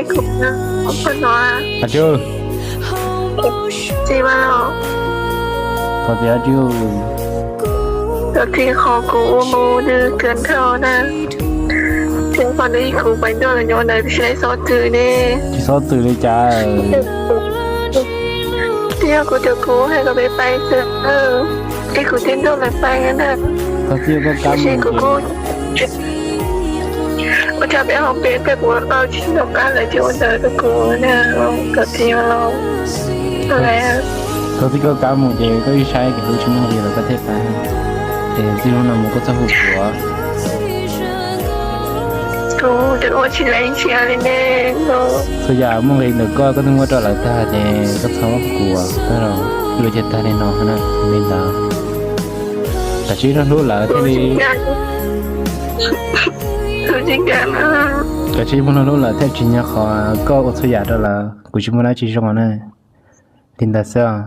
kuv no, tsis ua los. Thov txim, thov txim qhov kuv ua mus nws kawg dhau na. Tsis qhov nws ib kuv pais nrog lawv nyob ntawd tsis txhob txwm ne. Tsis txhob txwm li cas. Twb yog kuv cov kuv hais kom peb pais xwb, es kuv thiaj nrog lawv pais na. Thov txim koj kab mus kuv kuj ua tsaug peb hauv peb thiab kuv tsis nco qab lawv ces ua ntawd rau kuv na. Thov txim los. Thov txim koj kab mus ces koj ib saib kev hlub tsis muaj nqis los koj thiaj pais. Ces txij hnub no mus koj txhob hu kuv. Kuv ua tsis laiv ntsia li ne. Txhua yam muaj nqis ntawm koj, koj twb muab rau lawv tag ces koj txhob hu kuv tag los yuav ces tag li no na. Li ntawd, kav tsij hlub lawv thiaj li, kav tsij muab hlub lawv thiaj tsis nyob qhov koj ua txhua yam rau lawv. Kuv tsis muaj dab tsi zoo na. Li ntawd xwb.